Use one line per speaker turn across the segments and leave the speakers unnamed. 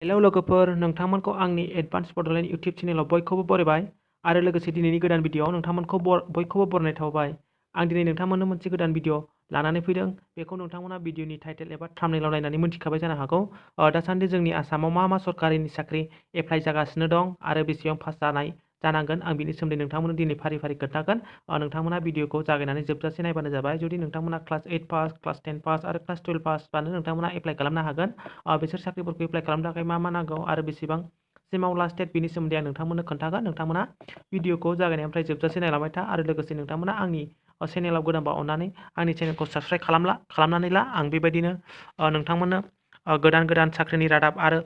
Hello लोगोफोर, नोंथांमोनखौ आंनि advance Bodoland YouTube चेनेलाव बयखौबो बरायबाय आरो लोगोसे दिनैनि गोदान भिडिअ'आव नोंथांमोनखौ बयखौबो बरायनाय थाबाय। आं दिनै नोंथांमोननो मोनसे गोदान भिडिअ' लानानै फैदों। बेखौ नोंथांमोना भिडिअ'नि टाइटेल एबा थाम्बनेइलाव नायनानै मोनथिखाबाय जानो हागौ। दासान्दि जोंनि आसामाव मा सरकारिनि साख्रि एप्लाइ जागासिनो दं आरो बेसेबां पास जानांगोन आं बिनि सोमोन्दै नोंथांमोननो दिनै फारि फारि खोन्थागोन। नोंथांमोना भिडिअ'खौ जागायनानै जोबजासे नायबानो जाबाय। जुदि नोंथांमोना क्लास 8 पास, क्लास 10 पास आरो क्लास 12 पासबानो नोंथांमोना एप्लाइ खालामनो हागोन। बिसोर साख्रिफोरखौ एप्लाइ खालामनो थाखाय मा नांगौ आरो बेसेबां सिमाव लास्ट डेट बिनि सोमोन्दै आं नोंथांमोननो खोन्थागोन। नोंथांमोना भिडिअ'खौ जागायनायनिफ्राय जोबजासे नायलांबाय था आरो लोगोसे नोंथांमोना आंनि चेनेलाव गोदानबा अननानै आंनि चेनेलखौ साबस्क्राइब खालामनानै ला। आं बेबायदिनो नोंथांमोननो गोदान साख्रिनि रादाब आरो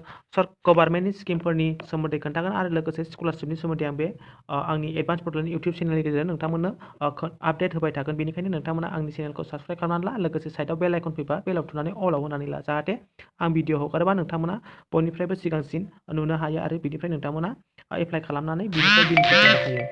गभार्नमेन्टनि स्किमफोरनि सोमोन्दै खोन्थागोन आरो लोगोसे स्कलारशिपनि सोमोन्दै आं बे आंनि एडभान्स बड'लेण्ड इउटिउब चेनेलनि गेजेरजों नोंथांमोननो आपडेट होबाय थागोन। बेनिखायनो नोंथांमोना आंनि चेनेलखौ साबस्क्राइब खालामनानै ला, लोगोसे साइडआव बेल आइकन फैबा बेलाव थुनानै अलाव होनानै ला, जाहाथे आं भिडिअ हगारोबा नोंथांमोना बयनिफ्रायबो सिगांसिन नुनो हायो आरो बिनिफ्राय नोंथांमोना एप्लाइ खालामनानै बिनिफ्राय बेनिफिट मोननो हायो।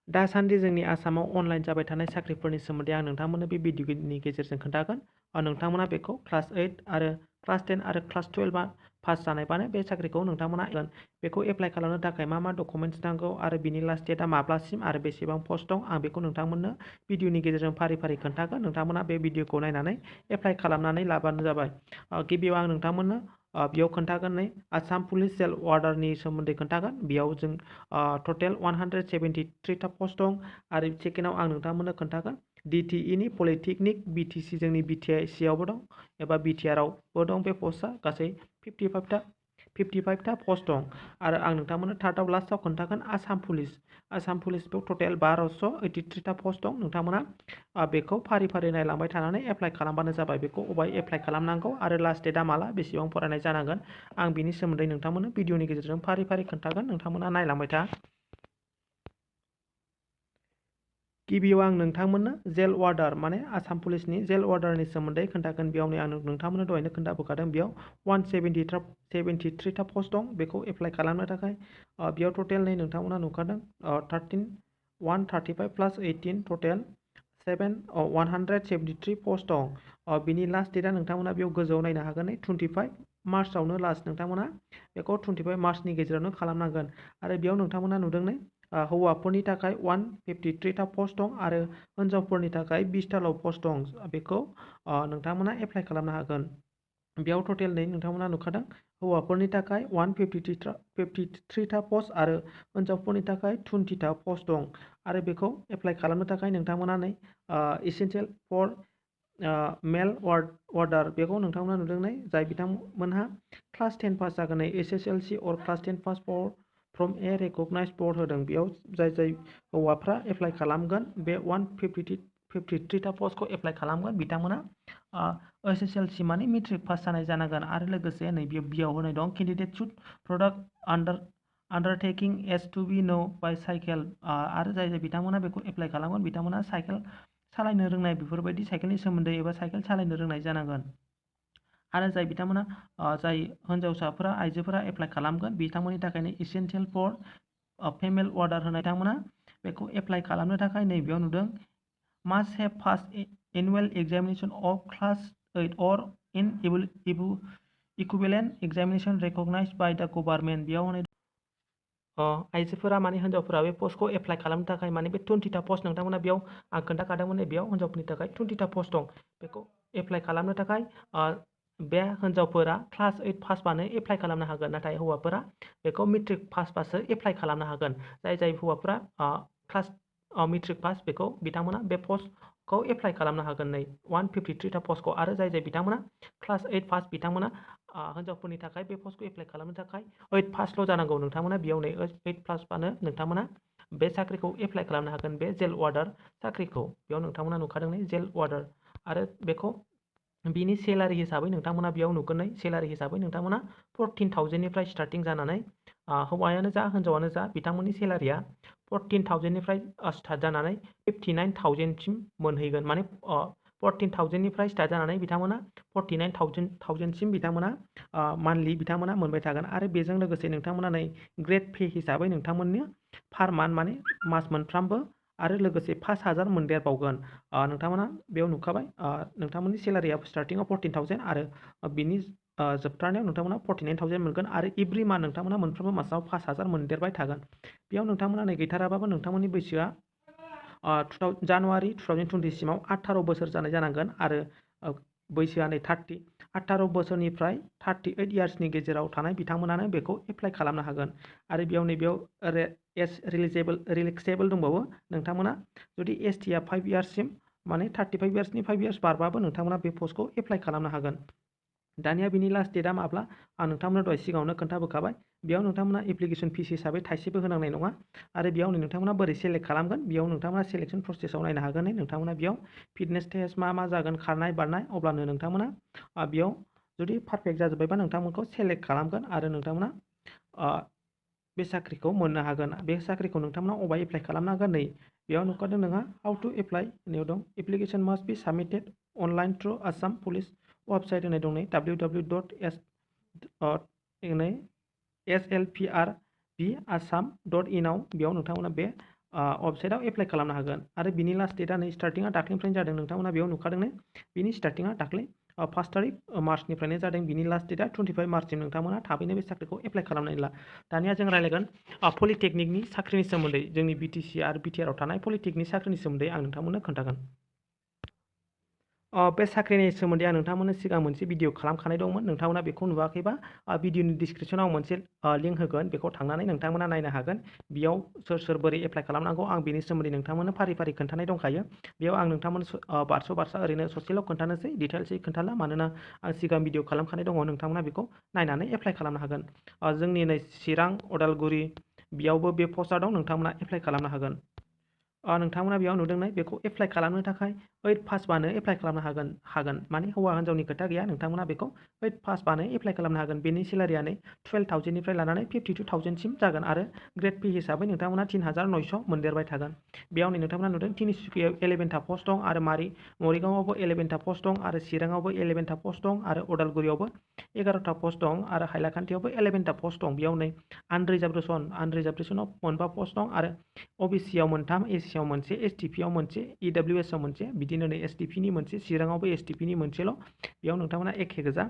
दासान्दि जोंनि आसामाव अनलाइन जाबाय थानाय साख्रिफोरनि सोमोन्दै आं नोंथांमोननो बे भिडिअनि गेजेरजों खोन्थागोन। नोंथांमोना बेखौ क्लास 8 आरो क्लास 10 आरो क्लास 12 पास जानायबानो बे साख्रिखौ नोंथांमोना बेखौ एप्लाइ खालामनो थाखाय मा डकुमेन्ट्स नांगौ आरो बिनि लास्ट डेटआ माब्लासिम आरो बेसेबां पस्ट दं आं बेखौ नोंथांमोननो भिडिअनि गेजेरजों फारि फारि खोन्थागोन। नोंथांमोना बे भिडिअखौ नायनानै एप्लाइ खालामनानै लाबानो जाबाय। गिबियाव आं नोंथांमोननो बेयाव खोन्थागोन आसाम पुलिस जेल वार्डारनि सोमोन्दै खोन्थागोन। बेयाव जों टटेल 173 था पस्ट दं आरो सेकेन्डआव आं नोंथांमोननो खोन्थागोन DTE नि पलिटेकनिक BTC जोंनि BTC आवबो दं एबा BTR आवबो दं। बे पस्टआ गासै 55 था पस्ट दं आरो आं नोंथांमोननो थार्डआव लास्टआव खोन्थागोन आसाम पुलिस बेयाव टटेल 1283 था पस्ट दं। नोंथांमोना बेखौ फारि फारि नायलांबाय थानानै एप्लाइ खालामबानो जाबाय। बेखौ अबाय एप्लाइ खालामनांगौ आरो लास्ट डेटआ माला, बेसेबां फरायनाय जानांगोन आं बिनि सोमोन्दै नोंथांमोननो भिडिअनि गेजेरजों फारि फारि खोन्थागोन। नोंथांमोना नायलांबाय था। गिबियाव आं नोंथांमोननो जेल वार्डार माने आसाम पुलिसनि जेल वार्डारनि सोमोन्दै खोन्थागोन। बेयावनो आं नोंथांमोननो दहायनो खोन्थाबोखादों। बेयाव 173 था पस्ट दं बेखौ एप्लाइ खालामनो थाखाय। बेयाव टटेल नोंथांमोना नुखादों 135 प्लास 18 टटेल 173 पस्ट दं। बिनि लास्ट डेटआ नोंथांमोना बेयाव गोजौआव नायनो हागोन 25 मार्चआवनो लास्ट। नोंथांमोना बेखौ 25 मार्चनि गेजेरावनो खालामनांगोन आरो बेयाव नोंथांमोना नुदों हौवाफोरनि थाखाय 153 था पस्ट दं आरो हिन्जावफोरनि थाखाय 20 थाल' पस्ट दं। बेखौ नोंथांमोना एप्लाइ खालामनो हागोन। बेयाव टटेल नोंथांमोना नुखादों हौवाफोरनि थाखाय 153 था पस्ट आरो हिन्जावफोरनि थाखाय 20 था पस्ट दं आरो बेखौ एप्लाइ खालामनो थाखाय नोंथांमोना एसेन्शियेल फर मेल वार्डार बेखौ नोंथांमोना नुदों जाय बिथांमोनहा क्लास 10 पास जागोन SSLC और class 10 pass from A recognise board होदों। बेयाव जाय हौवाफ्रा एप्लाइ खालामगोन बे 153 था पस्टखौ एप्लाइ खालामगोन बिथांमोना SSLC माने मेट्रिक पास जानाय जानांगोन आरो लोगोसे बेयाव होनाय दं candidate should product undertaking as to be know bye cycle आरो जाय बिथांमोना बेखौ एप्लाइ खालामगोन बिथांमोना साइकेल सालायनो रोंनाय बेफोरबायदि साइकेलनि सोमोन्दै एबा साइकेल सालायनो रोंनाय जानांगोन आरो जाय बिथांमोना जाय हिन्जावसाफोरा आइजोफोरा एप्लाइ खालामगोन बिथांमोननि थाखायनो एसेन्शियेल फर फेमेल वार्डार होनाय बिथांमोना बेखौ एप्लाइ खालामनो थाखाय नैबेयाव नुदों must have pass annual examination of class 8 और इन इकुइवेलेन्ट एग्जामिनेशन रेकगनाइज्ड बाय द गभर्नमेन्ट। बेयाव होनाय आइजोफोरा माने हिन्जावफोरा बे पस्टखौ एप्लाइ खालामनो थाखाय माने बे 20 था पस्ट नोंथांमोना बेयाव आं खोन्थाखादोंमोन बेयाव हिन्जावफोरनि थाखाय 20 था पस्ट दं। बेखौ एप्लाइ खालामनो थाखाय बे हिन्जावफोरा क्लास 8 पासबानो एप्लाइ खालामनो हागोन, नाथाय हौवाफोरा बेखौ मेट्रिक पासबासो एप्लाइ खालामनो हागोन। जाय हौवाफोरा क्लास मेट्रिक पास बेखौ बिथांमोना बे पस्टखौ एप्लाइ खालामनो हागोन 153 था पस्टखौ आरो जाय बिथांमोना क्लास 8 पास बिथांमोना हिन्जावफोरनि थाखाय बे पस्टखौ एप्लाइ खालामनो थाखाय 8 पासल' जानांगौ। नोंथांमोना बेयाव 8 पासबानो नोंथांमोना बे साख्रिखौ एप्लाइ खालामनो हागोन। बे जेल वार्डार साख्रिखौ बेयाव नोंथांमोना नुखादों जेल वार्डार आरो बेखौ बिनि सेलारि हिसाबै नोंथांमोना बेयाव नुगोन सेलारि हिसाबै नोंथांमोना 14,000निफ्राय स्टार्टिं जानानै हौवायानो जा हिन्जावानो जा बिथांमोननि सेलारिया 14,000निफ्राय स्टार्ट जानानै 59,000सिम मोनहैगोन। माने 14,000निफ्राय स्टार्ट जानानै बिथांमोना 49,000सिम बिथांमोना मान्थलि बिथांमोना मोनबाय थागोन आरो बेजों लोगोसे नोंथांमोना ग्रेड पे हिसाबै नोंथांमोननो पार मान्थ माने मास मोनफ्रामबो आरो लोगोसे 5,000 मोनदेरबावगोन। नोंथांमोना बेयाव नुखाबाय नोंथांमोननि सेलारिया स्टार्टिंआव 14,000 आरो बिनि जोबथारनायाव नोंथांमोना 49,000 मोनगोन आरो एभ्रि मान्थ नोंथांमोना मोनफ्रोमबो मासाव 5,000 मोनदेरबाय थागोन। बेयाव नोंथांमोना नै गैथाराबाबो नोंथांमोननि बैसोआ जानुवारि 2020 सिमाव 18 बोसोर जानाय जानांगोन आरो बैसोआ नै 18 बोसोरनिफ्राय 38 इयार्सनि गेजेराव थानाय बिथांमोनानो बेखौ एप्लाइ खालामनो हागोन। आरो बेयाव एज रिलेक्सेबल दंबावो। नोंथांमोना जुदि ST आ 5 इयार्ससिम माने 35 इयार्सनि 5 इयार्स बारबाबो नोंथांमोना बे पस्टखौ एप्लाइ खालामनो हागोन। दानिया बिनि लास्ट डेटआ माब्ला आं नोंथांमोननो दहाय सिगाङावनो खोन्थाबोखाबाय। बेयाव नोंथांमोना एप्लिकेसन फिस हिसाबै थाइसेबो होनांनाय नङा आरो बेयाव नोंथांमोना बोरै सेलेक्ट खालामगोन बेयाव नोंथांमोना सेलेक्सन प्रसेसआव नायनो हागोन। नोंथांमोना बेयाव फिटनेस टेस्ट मा जागोन खारनाय बारनाय अब्लानो नोंथांमोना बेयाव जुदि पारफेक्ट जाजोब्बायबा नोंथांमोनखौ सेलेक्ट खालामगोन आरो नोंथांमोना बे साख्रिखौ मोननो हागोन। बे साख्रिखौ नोंथांमोना अबाय एप्लाइ खालामनो हागोन नै बेयाव नुखादों नोंहा हाउ टु एप्लाइ होननायाव दं application must be submitted online through Assam police website होननाय दं नै www.slprbassam.in आव बेयाव नोंथांमोना बे वेबसाइटआव एप्लाइ खालामनो हागोन। आरो बिनि लास्ट डेटआ नै स्टार्टिंआ दाख्लैनिफ्रायनो जादों। नोंथांमोना बेयाव नुखादों नै बिनि स्टार्टिंआ दाख्लै 1 तारिख मार्चनिफ्रायनो जादों। बिनि लास्ट डेटआ 25 मार्चसिम नोंथांमोना थाबैनो बे साख्रिखौ एप्लाइ खालामनानै ला। दानिया जों रायलायगोन पलिटेकनिकनि साख्रिनि सोमोन्दै। जोंनि BTC आरो BTR आव थानाय पलिटेकनिक साख्रिनि सोमोन्दै आं नोंथांमोननो खोन्थागोन। बे साख्रिनि सोमोन्दै आं नोंथांमोननो सिगां मोनसे भिडिअ खालामखानाय दंमोन। नोंथांमोना बेखौ नुवाखैबा भिडिअनि डिसक्रिपसनाव मोनसे लिंक होगोन, बेखौ थांनानै नोंथांमोना नायनो हागोन। बेयाव सोर बोरै एप्लाइ खालामनांगौ आं बेनि सोमोन्दै नोंथांमोननो फारि फारि खोन्थानाय दंखायो। बेयाव आं नोंथांमोन बारसा ओरैनो ससेल' खोन्थानोसै, डिटेल्सै खोन्थाला, मानोना आं सिगां भिडिअ खालामखानाय दङ। नोंथांमोना बेखौ नायनानै एप्लाइ खालामनो हागोन। जोंनि नै चिरां उदालगुरि बेयावबो बे पस्टआ दं, नोंथांमोना एप्लाइ खालामनो हागोन। नोंथांमोना बेयाव नुदों बेखौ एप्लाइ खालामनो थाखाय 8 पासबानो एप्लाइ खालामनो हागोन माने हौवा हिन्जावनि खोथा गैया। नोंथांमोना बेखौ 8 पासबानो एप्लाइ खालामनो हागोन। बेनि सेलारिया नै 12,000 निफ्राय लानानै 52,000 सिम जागोन आरो ग्रेड पे हिसाबै नोंथांमोना 3,900 मोनदेरबाय थागोन। बेयाव नै नोंथांमोना नुदों तिनिसुकियाव 11टा पस्ट दं आरो मरिगावआवबो 11टा पस्ट दं आरो चिराङावबो 11टा पस्ट दं आरो उदालगुरियावबो 11टा पस्ट दं आरो हाइलाकान्दियावबो 11टा पस्ट दं। बेयाव नै आनरिजार्भेसनाव 1 पस्ट दं आरो OBC आव 3, SC आव 1, STP आव 1, EWS आव 1, बिदिनो नै STP नि मोनसे, चिराङावबो STP नि मोनसेल'। बेयाव नोंथांमोना एखे गोजा।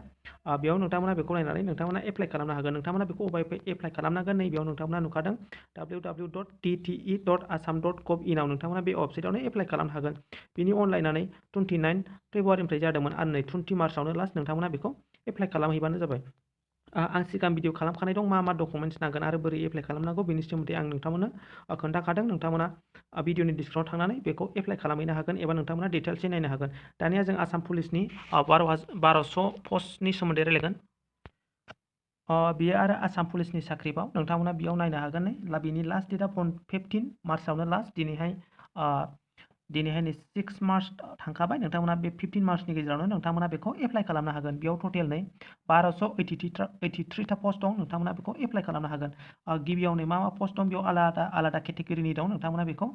बेयाव नोंथांमोना बेखौ नायनानै नोंथांमोना एप्लाइ खालामनो हागोन। नोंथांमोना बेखौ अबाय एप्लाइ खालामनांगोन नै बेयाव नोंथांमोना नुखादों www.dte.assam.gov.in आव नोंथांमोना बे वेबसाइटआवनो एप्लाइ खालामनो हागोन। बिनि अनलाइनआ नै 29 फेब्रुवारिनिफ्राय जादोंमोन आरो नै 20 मार्चआवनो लास्ट। नोंथांमोना बेखौ एप्लाइ खालामहैबानो जाबाय। आं सिगां भिडिअ खालामखानाय दं मा डकुमेन्ट्स नांगोन आरो बोरै एप्लाइ खालामनांगौ बेनि सोमोन्दै आं नोंथांमोननो खोन्थाखादों। नोंथांमोना भिडिअनि डिसक्रिपसनाव थांनानै बेखौ एप्लाइ खालामहैनो हागोन एबा नोंथांमोना डिटेल्सै नायनो हागोन। दानिया जों आसाम पुलिसनि 1200 पस्टनि सोमोन्दै रायलायगोन। बेयो आरो आसाम पुलिसनि साख्रिबाव नोंथांमोना बेयाव नायनो हागोन नै बिनि लास्ट डेटआ 15 मार्चआवनो लास्ट। दिनैहाय नै 6 मार्च थांखाबाय। नोंथांमोना बे 15 मार्चनि गेजेरावनो नोंथांमोना बेखौ एप्लाइ खालामनो हागोन। बेयाव टटेल नै 1283टा पस्ट दं। नोंथांमोना बेखौ एप्लाइ खालामनो हागोन। गिबियाव नै मा पस्ट दं बेयाव आलादा केटेगरिनि दं। नोंथांमोना बेखौ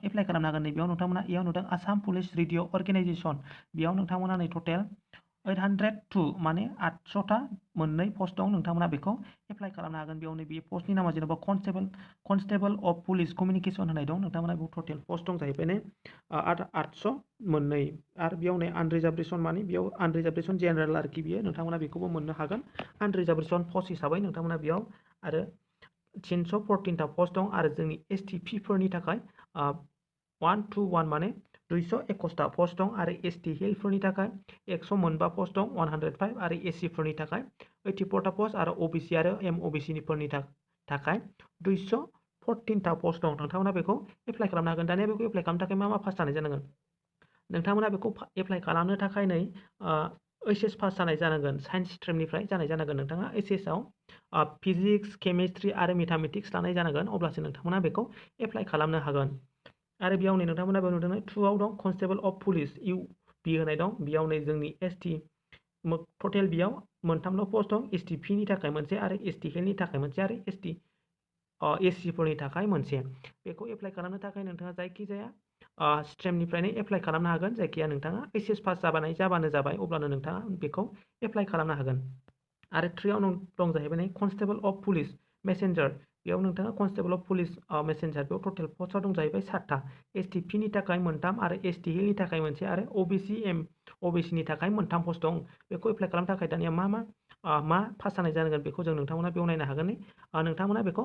एप्लाइ खालामनो हागोन। नै बेयाव नोंथांमोना इयाव नुदों आसाम पुलिस रेडिअ अर्गेनाइजेसन। बेयाव नोंथांमोना नै टटेल 802 माने 800टा मोननै पस्ट दं। नोंथांमोना बेखौ एप्लाइ खालामनो हागोन। बेयाव नै बे पस्टनि नामा जेनेबा कनस्टेबल अफ पुलिस कमिउनिकेसन होननाय दं। नोंथांमोना बेयाव टटेल पस्ट दं जाहैबाय नै 800 मोननै आरो बेयाव नै आनरिजार्भेसन माने बेयाव आनरिजार्भेसन जेनेरेल आरोखि बियो। नोंथांमोना बेखौबो मोननो हागोन आनरिजार्भेसन पस्ट हिसाबै। नोंथांमोना बेयाव आरो 314टा पस्ट दं आरो जोंनि STP फोरनि थाखाय 121 माने 221टा पस्ट दं आरो ST हिलफोरनि थाखाय 105 पस्ट दं 105 आरो SC फोरनि थाखाय 84टा पस्ट आरो OBC आरो MOBC फोरनि थाखाय 214टा पस्ट दं। नोंथांमोना बेखौ एप्लाइ खालामनो हागोन। दानिया बेखौ एप्लाइ खालामनो थाखाय मा पास जानाय जानांगोन? नोंथांमोना बेखौ एप्लाइ खालामनो थाखाय नै HS पास जानाय जानांगोन। साइन्स स्ट्रिमनिफ्राय जानाय जानांगोन। नोंथाङा HS आव फिजिक्स, केमिस्ट्रि आरो मेथामेटिक्स लानाय जानांगोन, अब्लासो नोंथांमोना बेखौ एप्लाइ खालामनो हागोन। आरो बेयाव नै नोंथांमोना बेयाव नुदों 2आव दं कनस्टेबल अफ पुलिस UP होनाय दं। बेयाव नै जोंनि ST टटेल बेयाव 3ल' पस्ट दं। STP नि थाखाय मोनसे आरो ST हिलनि थाखाय मोनसे आरो SC फोरनि थाखाय मोनसे। बेखौ एप्लाइ खालामनो थाखाय नोंथाङा जायखिजाया स्ट्रिमनिफ्रायनो एप्लाइ खालामनो हागोन। जायखिया नोंथाङा HS पास जाबानो जाबाय, अब्लानो नोंथाङा बेखौ एप्लाइ खालामनो हागोन। आरो 3आव दं जाहैबाय नै कनस्टेबल अफ पुलिस मेसेन्जार। बेयाव नोंथाङा कनस्टेबल अफ पुलिस मेसेन्जार बेयाव टटेल पस्टआ दं जाहैबाय 7टा। STP नि थाखाय 3 आरो ST हिलनि थाखाय मोनसे आरो OBC नि थाखाय 3 पस्ट दं। बेखौ एप्लाइ खालामनो थाखाय दानिया मा मा पास जानाय जानांगोन बेखौ जों नोंथांमोना बेयाव नायनो हागोन। नोंथांमोना बेखौ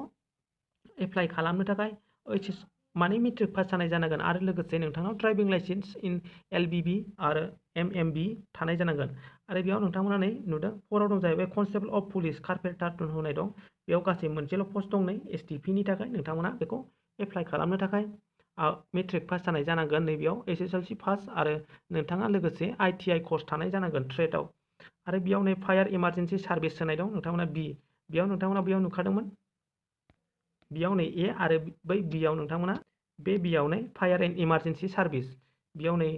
एप्लाइ खालामनो थाखाय HS माने मेट्रिक पास जानाय जानांगोन आरो लोगोसे नोंथांनाव ड्राइभिं लाइसेन्स इन LBB आरो MMB थानाय जानांगोन। आरो बेयाव नोंथांमोना नै नुदों 4आव दं जाहैबाय कनस्टेबल अफ पुलिस कारपेन्टार होनाय दं। बेयाव गासै मोनसेल' पस्ट दं नै STP नि थाखाय। नोंथांमोना बेखौ एप्लाइ खालामनो थाखाय मेट्रिक पास जानाय जानांगोन। नैबेयाव SSLC पास आरो नोंथाङा लोगोसे ITI कर्स थानाय जानांगोन ट्रेडआव। आरो बेयाव नै फायार इमारजेन्सि सार्भिस होनाय दं नोंथांमोना B। बेयाव नोंथांमोना बेयाव नुखादोंमोन बेयाव नै A आरो बै Bआव नोंथांमोना बे Bआव नै फायार एन्ड इमारजेन्सि सार्भिस बेयाव नै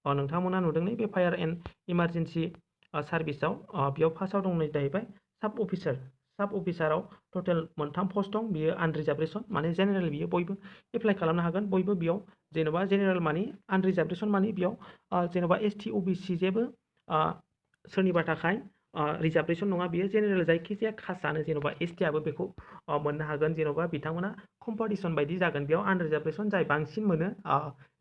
नोंथांमोना नुदों नै बे फायार एन्ड इमारजेन्सि सार्भिसआव बेयाव फार्स्टआव दं नै जाहैबाय साब अफिसार। साब अफिसाराव टटेल मोनथाम पस्ट दं। बियो आनरिजार्भेसन माने जेनेरेल बियो बयबो एप्लाइ खालामनो हागोन। बयबो बेयाव जेन'बा जेनेरेल माने आनरिजार्भेसन माने बेयाव जेन'बा ST OBC जेबो सोरनिबा थाखाय रिजार्भेसन नङा। बियो जेनेरेल जायखिजाया कास्टआनो जेन'बा ST आबो बेखौ मोननो हागोन। जेन'बा बिथांमोना कम्पिटिसन बायदि जागोन। बेयाव आनरिजार्भेसन जाय बांसिन मोनो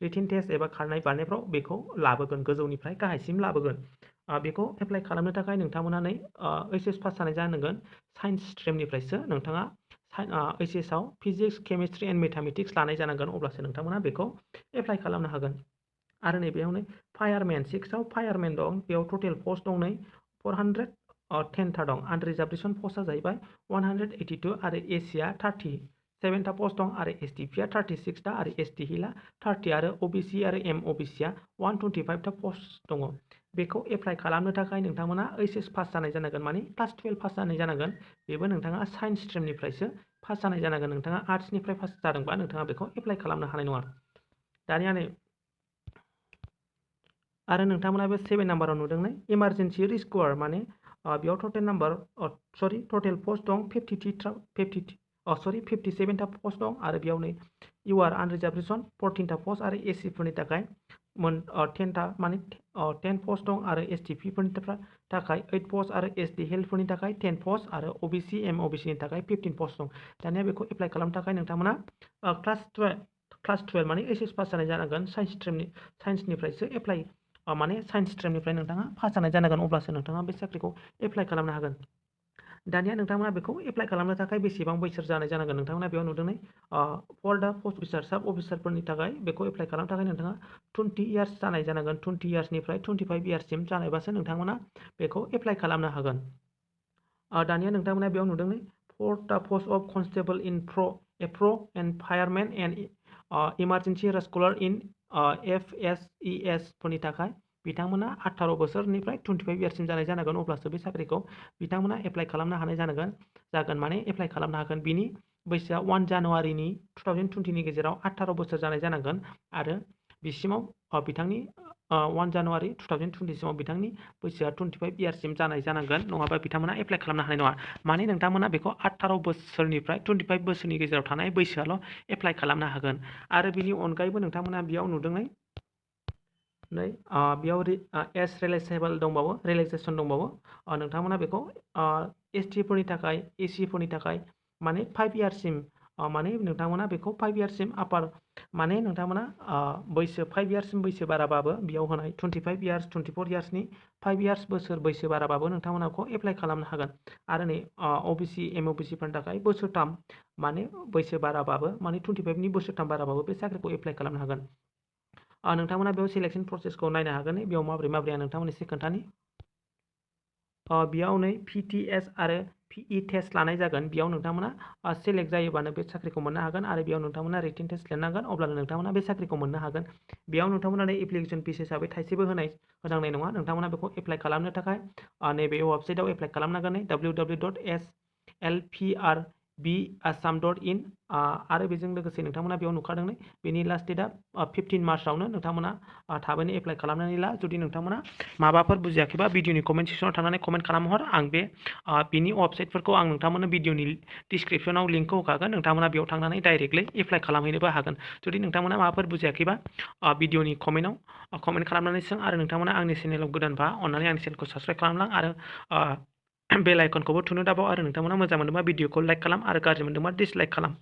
रिटिन टेस्ट एबा खारनाय बारनायफ्राव बेखौ लाबोगोन, गोजौनिफ्राय गाहायसिम लाबोगोन। बेखौ एप्लाइ खालामनो थाखाय नोंथांमोना नै HS पास जानाय जानांगोन। साइन्स स्ट्रिमनिफ्रायसो नोंथाङा HS आव फिजिक्स केमिस्ट्रि एन्ड मेथामेटिक्स लानाय जानांगोन, अब्लासो नोंथांमोना बेखौ एप्लाइ खालामनो हागोन। आरो नैबेयाव नै फायारमेन 6आव फायारमेन दं। बेयाव टटेल पस्ट दं नै 410 दं। आनरिजार्भेसन पस्टआ जाहैबाय 182 आरो SCआ 37टा पस्ट दं आरो STPआ 36टा आरो ST हिलआ 30 आरो OBC आरो MOBCआ 125टा पस्ट दङ। बेखौ एप्लाइ खालामनो थाखाय नोंथांमोना HS पास जानाय जानांगोन, माने क्लास 12 पास जानाय जानांगोन। बेबो नोंथाङा साइन्स स्ट्रिमनिफ्रायसो पास जानाय जानांगोन। नोंथाङा आर्ट्सनिफ्राय पास जादोंबा नोंथाङा बेखौ एप्लाइ खालामनो हानाय नङा। दानिया नै आरो नोंथांमोना बे 7 नाम्बाराव नुदों नै इमारजेन्सि रिस्कुआर माने बेयाव टटेल पस्ट दं 57टा पस्ट दं आरो बेयाव नै UR आनरिजार्भेसन 14टा पस्ट आरो SC फोरनि थाखाय 10टा माने 10 पस्ट दं आरो STP फोरनि थाखाय 8 पस्ट आरो ST हेल्थफोरनि थाखाय 10 पस्ट आरो OBC MOBC नि थाखाय 15 पस्ट दं। दानिया बेखौ एप्लाइ खालामनो थाखाय नोंथांमोना क्लास 12 माने HS पास जानाय जानांगोन। साइन्सनिफ्रायसो एप्लाइ माने साइन्स स्ट्रिमनिफ्राय नोंथाङा पास जानाय जानांगोन, अब्लासो नोंथाङा बे साख्रिखौ एप्लाइ खालामनो हागोन। दानिया नोंथांमोना बेखौ एप्लाइ खालामनो थाखाय बेसेबां बैसो जानाय जानांगोन नोंथांमोना बेयाव नुदों नै फर दा पस्ट अफिसार साब अफिसारफोरनि थाखाय बेखौ एप्लाइ खालामनो थाखाय नोंथाङा 20 इयार्स जानाय जानांगोन। 20 इयार्सनिफ्राय 25 इयार्ससिम जानायबासो नोंथांमोना बेखौ एप्लाइ खालामनो हागोन। दानिया नोंथांमोना बेयाव नुदों नै 4 दा पस्ट अफ कनस्टेबल इन प्र and firemen and emergency rescuer in FSES फोरनि थाखाय बिथांमोना 18 बोसोरनिफ्राय 25 इयार्ससिम जानाय जानांगोन, अब्लासो बे साख्रिखौ बिथांमोना एप्लाइ खालामनो हानाय जागोन माने एप्लाइ खालामनो हागोन। बिनि बैसोआ 1 जानुवारिनि 2020नि गेजेराव 18 बोसोर जानाय जानांगोन आरो बिसिमाव बिथांनि 1 जानुवारि 2020 बिथांनि बैसोआ 25 इयार्ससिम जानाय जानांगोन, नङाबा बिथांमोना एप्लाइ खालामनो हानाय नङा। माने नोंथांमोना बेखौ 18 बोसोरनिफ्राय 25 बोसोरनि गेजेराव थानाय बैसोआल' एप्लाइ खालामनो हागोन। आरो बिनि अनगायैबो नोंथांमोना बेयाव नुदों नै बेयाव एज रिलेक्सेसन दंबावो। नोंथांमोना बेखौ ST फोरनि थाखाय AC फोरनि थाखाय माने 5 इयार्ससिम माने नोंथांमोना बेखौ 5 इयार्ससिम आपार माने नोंथांमोना 5 इयार्ससिम बैसो बाराबाबो बेयाव होनाय 25 इयार्स 24 इयार्सनि 5 इयार्स बोसोर बैसो बाराबाबो नोंथांमोना बेखौ एप्लाइ खालामनो हागोन। आरो नै OBC MOBC फोरनि थाखाय बोसोरथाम माने बैसो बाराबाबो माने 25नि बोसोरथाम बाराबाबो बे साख्रिखौ एप्लाइ खालामनो हागोन। नोंथांमोना बेयाव सिलेक्सन प्रसेसखौ नायनो हागोन। बेयाव माबोरै आं नोंथांमोननि एसे खोन्थानि। बेयाव नै PTS आरो PE टेस्ट लानाय जागोन। बेयाव नोंथांमोना सेलेक्ट जायोबानो बे साख्रिखौ मोननो हागोन आरो बेयाव नोंथांमोना रिटिन टेस्ट लिरनांगोन, अब्लानो नोंथांमोना बे साख्रिखौ मोननो हागोन। बेयाव नोंथांमोना एप्लिकेसन फिस हिसाबै थाइसेबो होनांनाय नङा। नोंथांमोना बेखौ एप्लाइ खालामनो थाखाय नैबे वेबसाइटआव एप्लाइ खालामनांगोन www.slprbasam.in आरो बेजों लोगोसे नोंथांमोना बेयाव नुखादों नै बेनि लास्ट डेटआ 15 मार्चआवनो नोंथांमोना थाबैनो एप्लाइ खालामनानै ला। जुदि नोंथांमोना माबाफोर बुजियाखैबा भिडिअनि कमेन्ट सेक्सनाव थांनानै कमेन्ट खालामहर। आं बिनि वेबसाइटफोरखौ आं नोंथांमोननो भिडिअनि डिसक्रिपसनाव लिंकखौ होखागोन। नोंथांमोना बेयाव थांनानै डाइरेक्टलि एप्लाइ खालामहैनोबो हागोन। जुदि नोंथांमोना माबाफोर बुजियाखैबा भिडिअनि कमेन्टआव कमेन्ट खालामनानै सों आरो नोंथांमोना आंनि चेनेलाव गोदानबा अन्नानै आंनि चेनेलखौ साबस्क्राइब खालामलां आरो बेल आइकनखौबो थुनो दाबाव आरो नोंथांमोना मोजां मोनदोंबा भिडिअखौ लाइक खालाम आरो गाज्रि मोनदोंबा डिसलाइक खालाम।